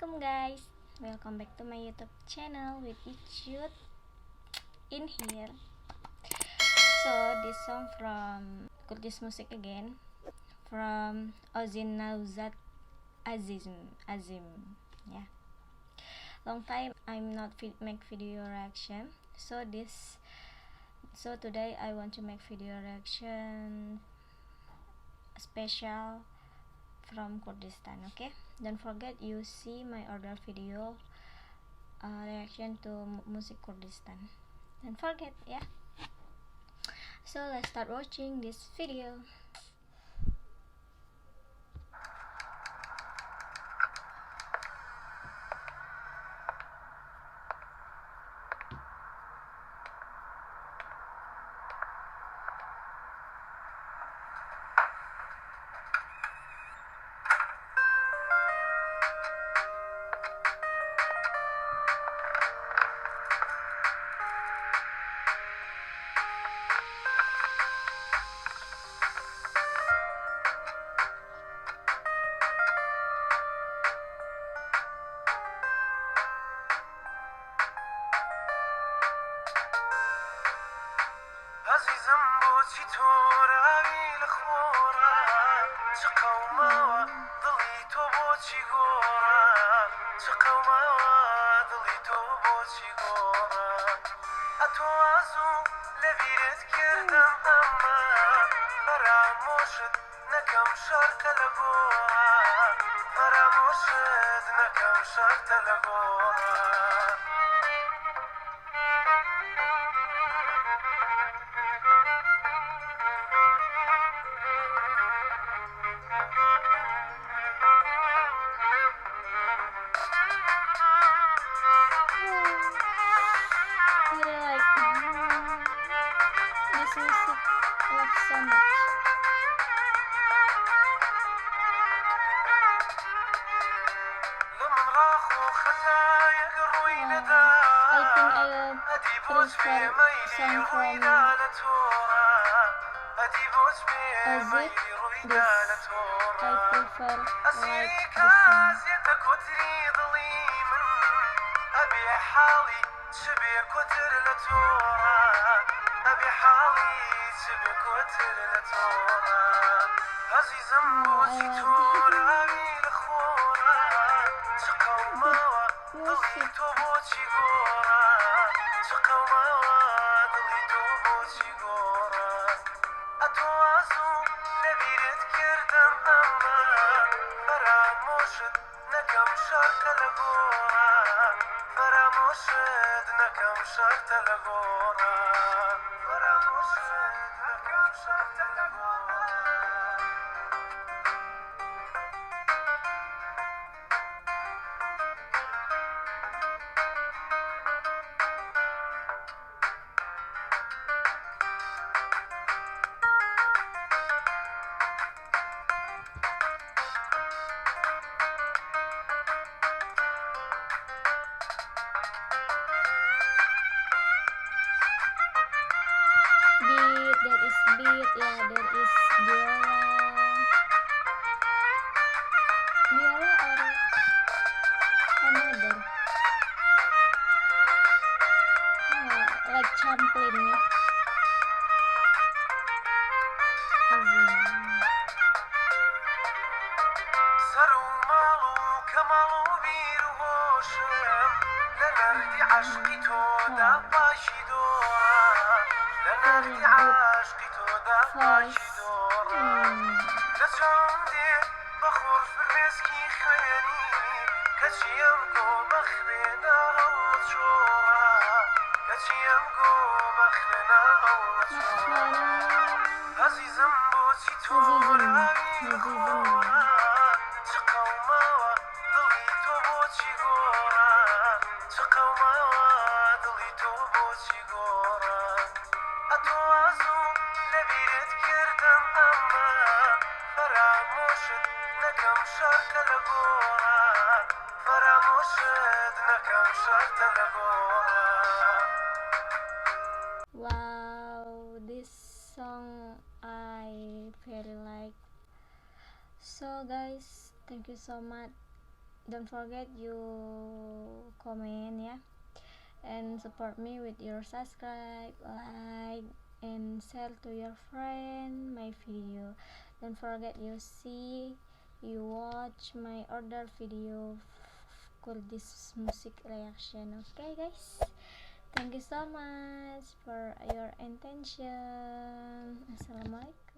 Assalamualaikum guys, welcome back to my YouTube channel with Icut in here. So this song from Kurdish music again, from Ozin Nawzad Azim. Yeah, long time I'm not make video reaction. So today I want to make video reaction special from Kurdistan. Okay, don't forget you see my other video reaction to music Kurdistan. Don't forget, yeah. So let's start watching this video. عەزیزم بۆچی تۆراوی لە خۆرا چ قەوماوە دڵی تۆ بۆچی گۆڕا چ قەوماوە دڵی تۆ بۆچی گۆڕا ئەتۆ ئازوو لەبیرت کردم ئەمما فەرامۆشت نەکەم شەرتە لە گۆڕا فەرامۆشت نەکەم شەرتە لە گۆڕا. Really like this music, love so much. لە من ڕاخۆ خەتایەک ڕووی نەدا I think I ئەدی بۆچ prefer بێمەیلی song from ڕوویدا لە تۆڕا ئەدی بۆچ Ozit. بێمەیلی ڕوویدا This لە I تۆڕا prefer like ئەسیری this song. کازیەتە کۆتری دڵی من ئەبێ حاڵی چ بێ کۆتر لە تۆڕا ئەبێ حاڵی چ بێ کۆتر لە تۆڕا عەزیزم Oh, I بۆچی like تۆراوی لە خۆرا چ good قەوماوە دڵی music. تۆ بۆچی گۆڕا چ قەوماوە دڵی تۆ بۆچی گۆڕا ئەتۆ ئازوو لەبیرت کردم ئەمما فەرامۆشت نەکەم شەرتە لە گۆڕا فەرامۆشت نەکەم شەرتە لە گۆڕا فەرامۆشت نەکەم شەرتە لە گۆڕا. Beat, there is beat, yeah, there is viola, viola or another, oh, like Champlin, yeah. Azim. سەر و ماڵ و کەماڵ و بیر و هۆشم لە نەردی عەشقی تۆدا Wow, پاشی دۆڕا لە very نەردی good عەشقی تۆدا پاشی voice. دۆڕا Hmm. لە چاوم دێ بە خۆر فرمێسکی خوێنی کەچی ئەم گۆمە خوێنە هەڵچۆڕا کەچی ئەم گۆمە خوێنە هەڵچۆڕا Makhmana عەزیزم بۆچی Azizim, تۆراوی لە Azizim. خۆرا چ قەوماوە دڵی تۆ بۆچی گۆڕا چ قەوماوە دڵی تۆ بۆچی گۆڕا ئەتۆ ئازوو لەبیرت کردم ئەمما فەرامۆشت نەکەم شەرتە لە گۆڕا فەرامۆشت نەکەم شەرتە لە گۆڕا. Wow, this song I very like. So guys, thank you so much. Don't forget you comment ya, and support me with your subscribe, like, and share to your friend my video. Don't forget you see, you watch my other video Kurdish music reaction. Okay guys, thank you so much for your attention. Assalamualaikum.